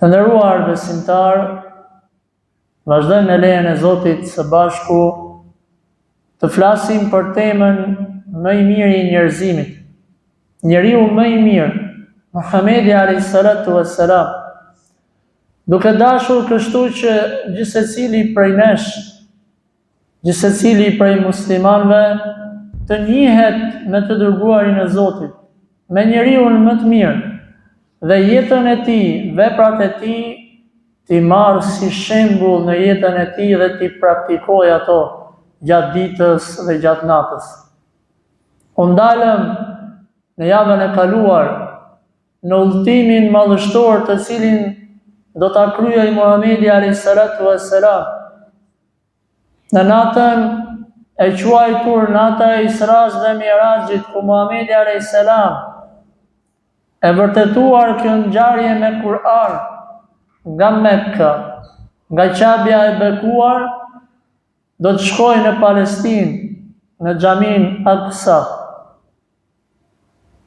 Të nderuar besimtarë, vazhdojmë me lejen e Zotit së bashku të flasim për temën më i miri i njerëzimit. Njeriu më i mirë, Muhamedi alayhi salatu wassalam. Duke dashur kështu që gjithsecili prej nesh Gjithsecili prej muslimanëve të njihet me të dërguarin e Zotit, me njeriun më të mirë, dhe jetën e tij, veprat e tij, t'i marrë si shembull në jetën e tij dhe t'i praktikojë ato gjatë ditës dhe gjatë natës. U ndalëm në javën e kaluar në udhëtimin madhështor të cilin do ta kryejë Muhamedi alayhi salatu wassalam Në natën e quajtur nata e Israsë dhe Miraxhit, ku Muhamedi alayhis salam e vërtetuar kjo ngjarje me Kur'an nga Mekka, nga Qabja e bekuar, do të shkojë në Palestinë, në xhaminë Aksa.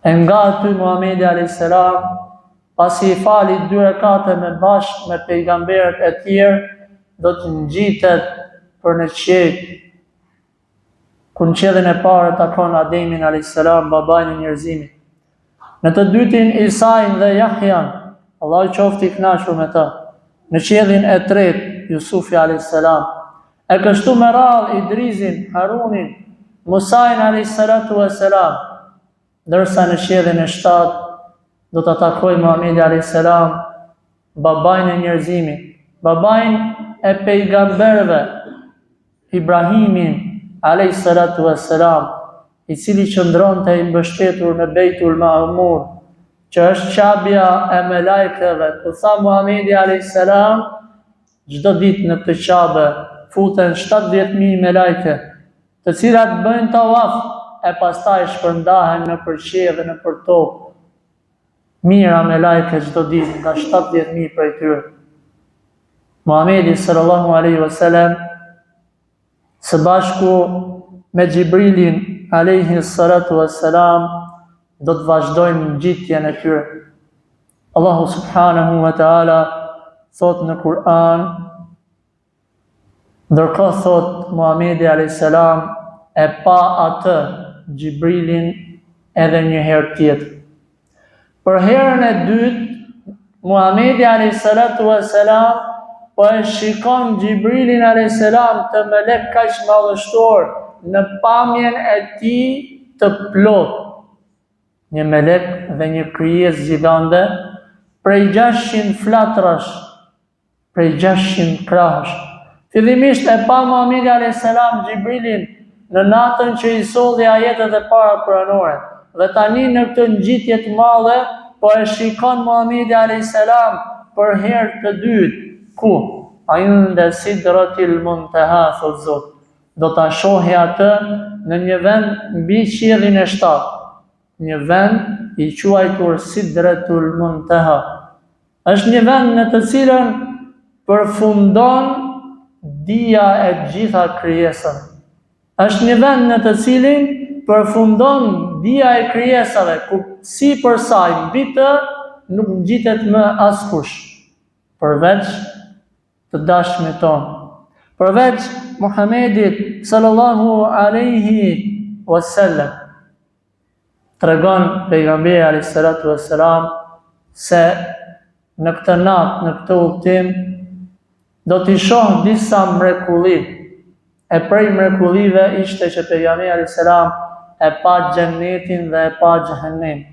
E nga aty Muhamedi alayhis salam pasi i fali dy rekate me bashkë me pejgamberët e tjerë do të ngjitet për në qiejt ku në qiellin e parë takon Ademin alayhis salam babain e njerëzimit. Në të dytin Isain dhe Jahjan, Allahu qoftë i kënaqur me ta. Në qiellin e tretë Jusufi alayhis salam. E kështu me radhë Idrizin, Harunin, Musain alayhi salatu wassalam, ndërsa në qiellin e shtatë do ta takojë Muhamedi alayhi salam, babain e njerëzimit, babain e pejgamberëve, Ibrahimin alayhi salatu wassalam, i cili qëndronte i mbështetur në Bejtul Ma'mur, që është Qabja e melajkeve, ku tha Muhamedi alayhi salam, Çdo ditë në këtë Qabe futen 70.000 melajke, të cilat bëjnë tavaf e pastaj shpërndahen nëpër qiej dhe nëpër tokë. Mijëra melajke çdo ditë nga 70.000 prej tyre. Muhamedi sallallahu alaihi wasallam së bashku me Xhibrilin alaihi salatu wassalam do të vazhdojnë ngjitjen e tyre. Allahu subhanahu wa taala thotë në Kur'an ndërkohë thotë Muhamedi alayhis salam e pa atë Xhibrilin edhe një herë tjetër. Për herën e dytë Muhamedi alayhis salatu wassalam po e shikon Xhibrilin alayhis salam këtë melek kaq madhështor në pamjen e tij të plotë. Një melek dhe një krijesë gjigande prej 600 flatrash, prej 600 krahësh. Fillimisht e pa Muhamedi alayhis salam Xhibrilin në natën që i solli ajetet e para kuranore dhe tani në këtë ngjitje të madhe po e shikon Muhamedi alayhis salam për herë të dytë ku inda sidratil muntaha thotë Zoti do ta shohë atë në një vend mbi qiellin e shtatë, një vend i quajtur Sidratul Muntaha. Është një vend në të cilën përfundon dija e gjitha krijesave. Është një vend në të cilin përfundon dija e krijesave, ku sipër saj mbi të nuk ngjitet më askush, përveç të dashmit tonë. Përveç Muhamedit sallallahu alaihi wasallam. Tregon pejgamberi alayhi salatu wassalam se në këtë natë, në këtë udhëtim do t'i shohë disa mrekulli. E prej mrekullive ishte që pejgamberi alayhi salam e pa xhennetin dhe e pa xhehennemin.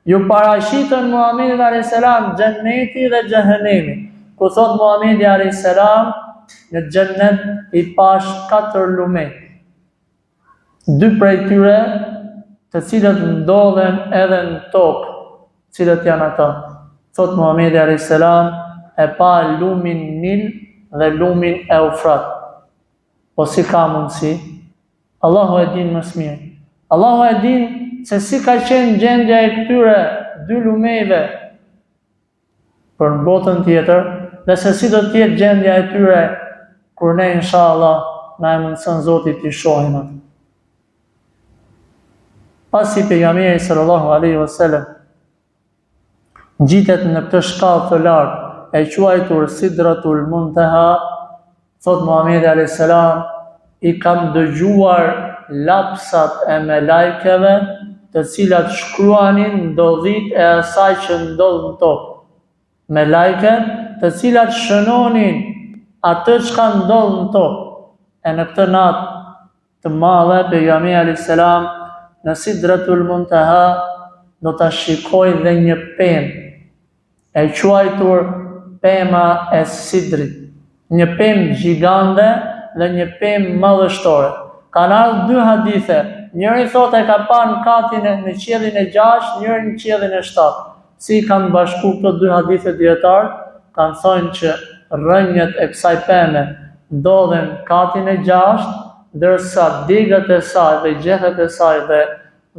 Iu paraqitën Muhamedit alayhis salam xhenneti dhe xhehennemi. Ku thotë Muhamedi alayhis salam në xhennet i pashë katër lumenj. Dy prej tyre të cilët ndodhen edhe në tokë, cilët janë ata? Thotë Muhamedi alayhis salam e pa lumin Nil dhe lumin Eufrat. Po si ka mundësi? Allahu e din më së miri. Allahu e din se si ka qenë gjendja e këtyre dy lumejve për në botën tjetër dhe se si do të jetë gjendja e tyre kur ne inshallah na e mundëson Zoti t'i shohim atë. Pasi pejgamberi sallallahu alaihi wasallam ngjitet në këtë shkallë të lartë. e quajtur Sidratul Muntaha, thotë Muhamedi alayhis salam, i kam dëgjuar lapsat e melajkeve, të cilat shkruanin ndodhitë e asaj që ndodh në tokë. Melajke, të cilat shënonin atë çka ndodh në tokë. E në këtë natë të madhe pejgamberi alayhis salam në Sidratul Muntaha do ta shikojë dhe një pemë e quajtur pema e Sidrit, një pemë gjigande dhe një pemë madhështore. Kanë ardhur dy hadithe, njëri thotë e ka pa në katin e në qiellin e gjashtë, njëri në qiellin e shtatë. Si i kanë bashku këto dy hadithe dijetarët, kanë thënë që rrënjët e kësaj peme ndodhen në katin e gjashtë, ndërsa degët e saj dhe gjethet e saj dhe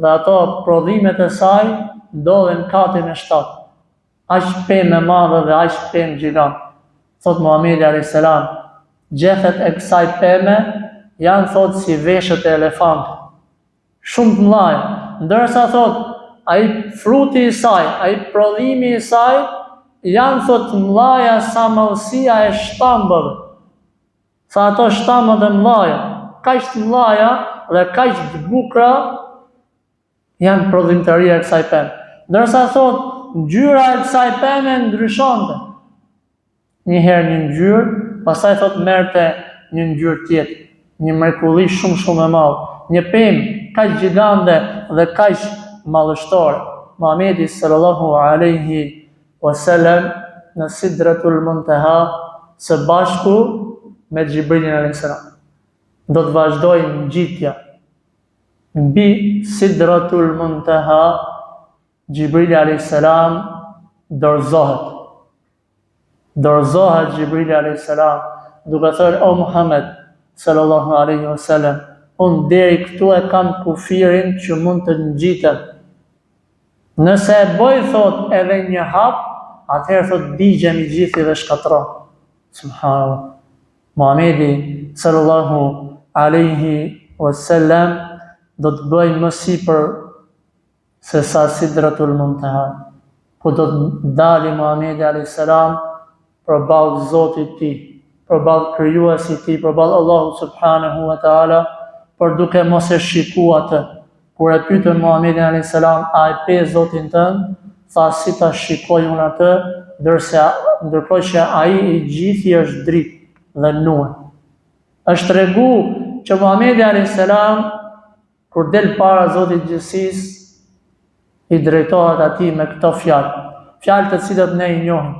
dhe ato prodhimet e saj ndodhen në katin e shtatë. Aq pemë e madhe dhe aq pemë gjigant. Thotë Muhamedi alayhis salam, gjethet e kësaj peme janë thotë si veshët e elefantit. Shumë të mëdha. Ndërsa thotë, ai fruti i saj, ai prodhimi i saj janë thotë të mëdha sa madhësia e shtambëve. Sa ato shtambët e mëdha, kaq të mëdha dhe kaq të bukura janë prodhimtaria e kësaj peme. Ndërsa thotë, ngjyra e kësaj peme ndryshonte. Një herë një ngjyrë, pastaj thotë merrte një ngjyrë tjetër, një mrekulli shumë shumë e madhe, një pemë kaq gjigande dhe kaq madhështore. Muhamedi sallallahu alaihi wasallam në Sidratul Muntaha së bashku me Xhibrilin alayhis salam. Do të vazhdojë ngjitja mbi Sidratul Muntaha, Xhibrili alayhis salam dorëzohet. Dorëzohet Xhibrili alayhis salam duke thënë o Muhammed sallallahu alaihi wasallam, unë deri këtu e kam kufirin që mund të ngjitem. Nëse e bëj thot edhe një hap, atëherë thot digjem i gjithi dhe shkatërrohem. Subhanallah. Muhamedi sallallahu alaihi wasallam do të bëjë më sipër se sa Sidratul Muntaha, ku do të dali Muhamedi alayhis salam përballë Zotit të tij, përballë krijuesit të tij, përballë Allahut subhanahu wa taala, por duke mos e shiku atë. Kur e pyetën Muhamedin alayhis salam, a e pe Zotin tënd? Tha si ta shikoj unë atë, ndërsa ndërkohë që ai i gjithi është dritë dhe nur. Është tregu që Muhamedi alayhis salam Kur del para Zotit të Gjithësisë, i drejtohet atij me këto fjalë, fjalë të cilat ne i njohim.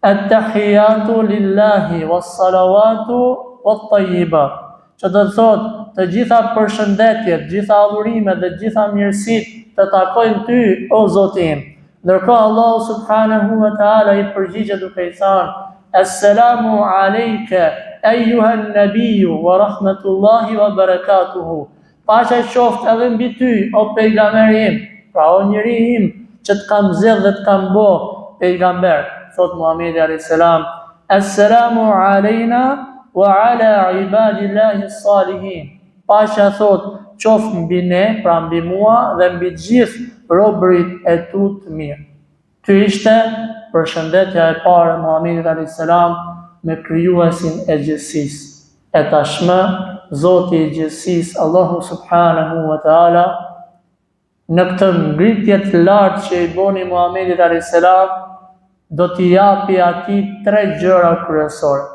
At-tahiyatu lillahi was-salawatu wat-tayyibat. Që do të thotë, të gjitha përshëndetjet, të gjitha adhurimet dhe të gjitha mirësitë të takojnë ty, o Zoti im. Ndërkohë Allahu subhanahu wa taala i përgjigjet duke i thënë: Esselamu alejke ejuhen nebiju wa rahmetullahi wa barakatuhu. Paqja qoftë edhe mbi ty, o pejgamberi im, pra o njeri im që të kam zgjedh dhe të kam bo pejgamber, thotë Muhamedi alayhis salam, Esselamu alejna wa ala ibadillahi salihin. Paqja thotë qoftë mbi ne, pra mbi mua dhe mbi të gjithë robërit e tu të mirë. Kjo ishte përshëndetja e parë e Muhamedit alayhis salam me krijuesin e gjithësisë. E tashmë Zoti i gjithësisë Allahu subhanahu wa taala në këtë ngritje të lartë që i boni Muhamedit alayhis salam do t'i japi atij tre gjëra kryesore.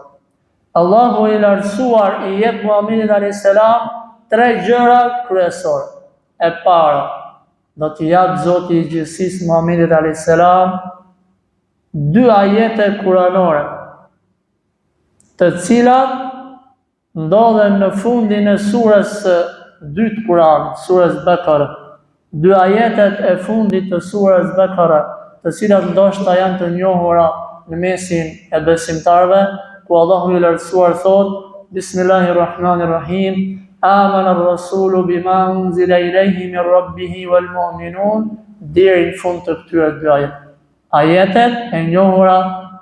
Allahu i lartësuar i jep Muhamedit alayhis salam tre gjëra kryesore. E para, do t'i japë Zoti i gjithësisë Muhamedit alayhis salam dy ajete kuranore, të cilat ndodhen në fundin e surës së dytë Kuranit, surës Bekare. Dy ajetet e fundit të surës Bekare, të cilat ndoshta janë të njohura në mesin e besimtarëve, ku Allahu i lartësuar thotë: Bismillahirrahmanirrahim, Amana ar-rasulu bima unzila ilayhi min rabbihi wal mu'minun deri në fund të këtyre dy ajeteve. Ajetet e njohura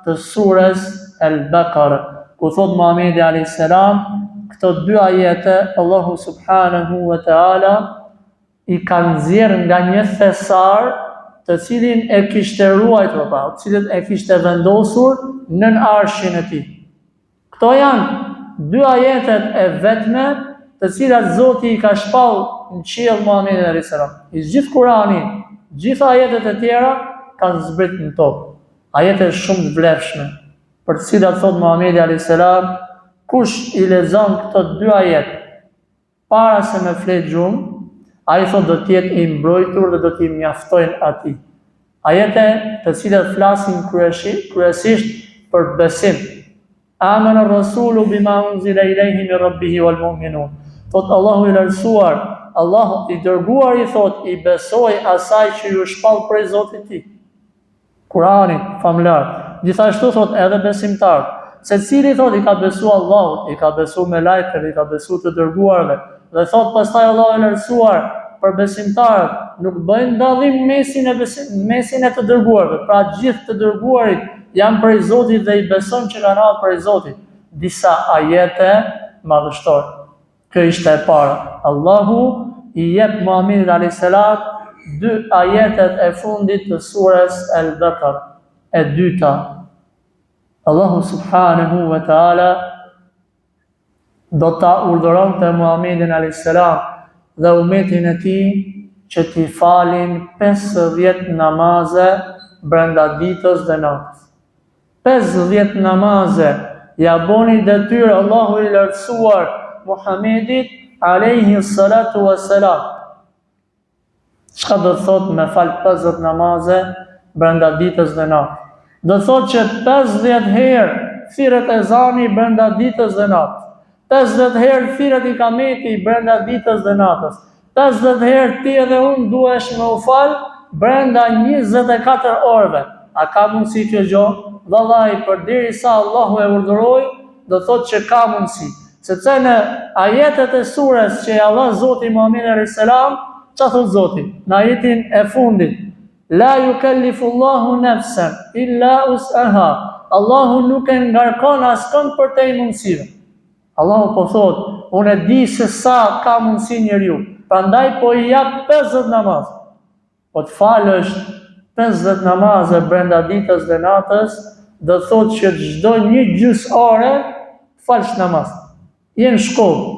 të surës El-Bekare, ku thotë Muhamedi alayhis salam, këto dy ajete Allahu subhanahu wa taala i ka nxjerrë nga një thesar. të cilin e kishte ruajtur, pra, të cilin e kishte vendosur nën arshin e tij. Këto janë dy ajetet e vetme të cilat Zoti i ka shpall në qiell Muhamedit alayhis salam. I gjithë Kurani, gjitha ajetet e tjera kanë zbrit në tokë. Ajete shumë të vlefshme, për të cilat thotë Muhamedi alayhis salam, kush i lexon këto dy ajete Para se me flet gjumë, ai thotë do të jetë i mbrojtur dhe do t'i mjaftojnë atij. Ajete të cilat flasin kryesisht për besim. Amana ar-rasulu bima unzila ilayhi min rabbihi wal mu'minun. Thotë Allahu i lartësuar, Allahu i dërguari thotë i besoi asaj që iu shpall prej Zotit të tij. Kur'anit famëlartë. Gjithashtu thotë edhe besimtarët, secili thotë i ka besu Allahut, i ka besu melajkeve, i ka besu të dërguarve. Dhe thotë pastaj Allahu i lartësuar për besimtarët, nuk bëjnë dallim mesin e besim, mesin e të dërguarve. Pra gjithë të dërguarit janë prej Zotit dhe i besojnë që kanë ardhur prej Zotit. Disa ajete madhështore. Kjo ishte e para. Allahu i jep Muhamedit alayhis salam dy ajetet e fundit të sures Al-Baqara. E dyta, Allahu subhanahu wa taala do ta urdhëronte Muhamedin alayhis salam dhe umetin e tij që t'i falin 50 namaze brenda ditës dhe natës. 50 namaze ia boni detyrë Allahu i lartësuar Muhammedit alejhi salatu wa selam. Çka do të thotë me fal 50 namaze brenda ditës dhe natës? Do të thotë që 50 herë thirret ezani brenda ditës dhe natës. 50 herë thirret ikameti brenda ditës dhe natës. 50 herë ti edhe unë duhesh me u fal brenda 24 orëve. A ka mundësi kjo gjo? Vallahi, përderisa Allahu e urdhëroi, do thotë që ka mundësi. Sepse në ajetet e sures që ia dha Zoti Muhammed a.s. Ça thotë Zoti? Në ajetin e fundit, La yukellifu Allahu nefsen illa us'aha. Allahu nuk e ngarkon askënd përtej mundësive. Allahu po thotë, unë e di se sa ka mundësi njeriu, prandaj po i jap 50 namaz. Po të falësh 50 namaze brenda ditës dhe natës, do të thotë që çdo një gjysë ore falsh namaz. Je në shkollë,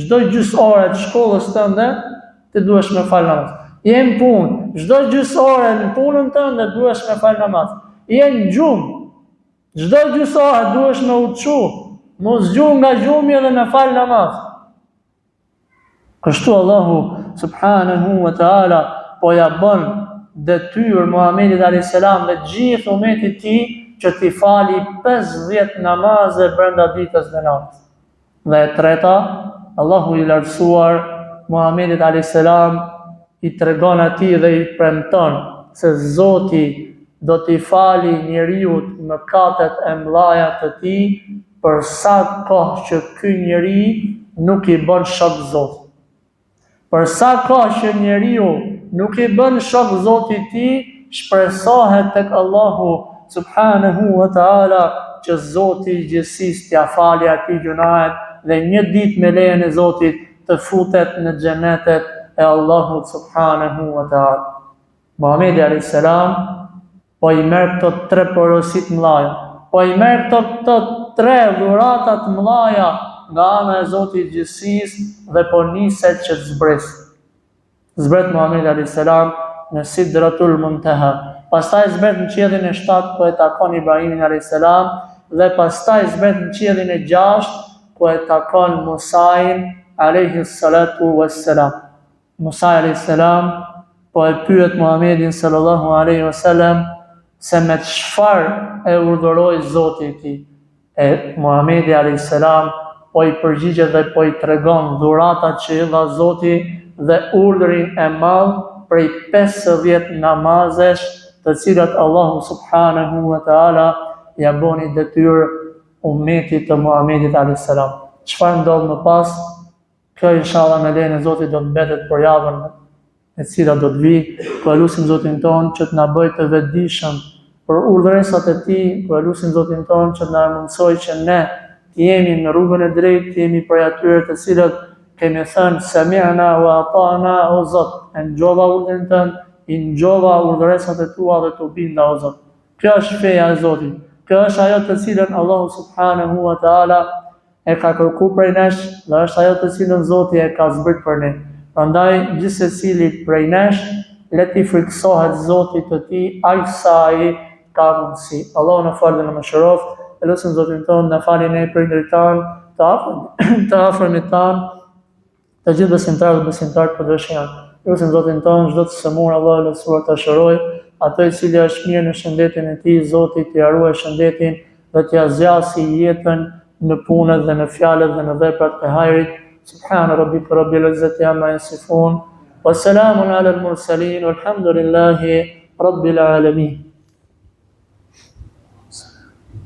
çdo gjysë ore të shkollës tënde, ti duhesh me fal namaz. Je në punë, çdo gjysë ore në punën tënde duhesh me fal namaz. Je në gjumë, çdo gjysë ore duhesh me u çu, me u zgju nga gjumi edhe me fal namaz. Kështu Allahu subhanahu wa taala po ja bën detyrë Muhamedit alayhis salam dhe gjithë umetit tij që t'i fali 50 namaze brenda ditës dhe natës. Dhe e treta, Allahu i lartësuar Muhamedit alayhis salam i tregon atij dhe i premton se Zoti do t'i fali njeriut mëkatet e mëdha të tij për sa kohë që ky njeri nuk i bën shok Zotit. Për sa kohë që njeriu nuk i bën shok Zotit tij, shpresohet tek Allahu subhanahu wa taala që Zoti i gjithësisë t'ia fali atij gjynahet dhe një ditë me lejen e Zotit të futet në xhenetet e Allahut subhanahu wa taala. Muhamedi alayhis salam Po i merr këto tre porosi të mëdhaja, po i merr këto këto tre dhurata të mëdhaja nga ana e Zotit të gjithësisë dhe po niset që të zbresë. Zbret Muhamedi alayhis salam në Sidratul Muntaha. Pastaj zbret në qiellin e shtatë ku e takon Ibrahimin alayhis salam dhe pastaj zbret në qiellin e gjashtë ku e takon Musain alayhi salatu wassalam. Musa alayhis salam po e pyet Muhamedin sallallahu alaihi wasallam se me çfarë e urdhëroi Zoti i tij. E Muhamedi alayhis salam po i përgjigjet dhe po i tregon dhuratat që i dha Zoti dhe urdhrin e madh prej 50 namazesh të cilat Allahu subhanahu wa taala ia boni detyrë umetit të Muhamedit alayhis salam. Çfarë ndodh më pas? Kjo inshallah me lejen e Zotit do të mbetet për javën e cila do të vijë, ku e lusim Zotin tonë që të na bëjë të vetëdijshëm për urdhëresat e Tij, ku e lusim Zotin tonë që të na mundësojë që ne të jemi në rrugën e drejtë, të jemi prej atyre të cilët kemi thënë sami'na wa ata'na o Zot, e ngjova urdhrin tënd, I ngjova urdhëresat e tua dhe t'u binda o Zot. Kjo është feja e Zotit. Kjo është ajo të cilën Allahu subhanahu wa taala e ka kërku prej nesh dhe është ajo të cilën Zoti e ka zbrit për ne. Prandaj gjithsecili prej nesh le t'i frikësohet Zotit të tij aq sa ai ka mundësi. Allahu na faltë dhe na mëshiroftë. E lusim Zotin tonë na fali ne prindërit tanë, të afërm, të afërmit tanë, të gjithë besimtarët dhe besimtaret kudo që janë. Lusim Zotin tonë çdo të sëmurë Allahu i lartësuar ta shërojë, atë i cili është mirë në shëndetin e tij, Zoti t'ia ruajë shëndetin dhe t'ia zgjasë jetën në punët dhe në fjalët dhe në veprat e hajrit. Subhana rabbika rabbil izzati amma yasifun. Wa salamun ala al mursalin walhamdulillahi rabbil alamin.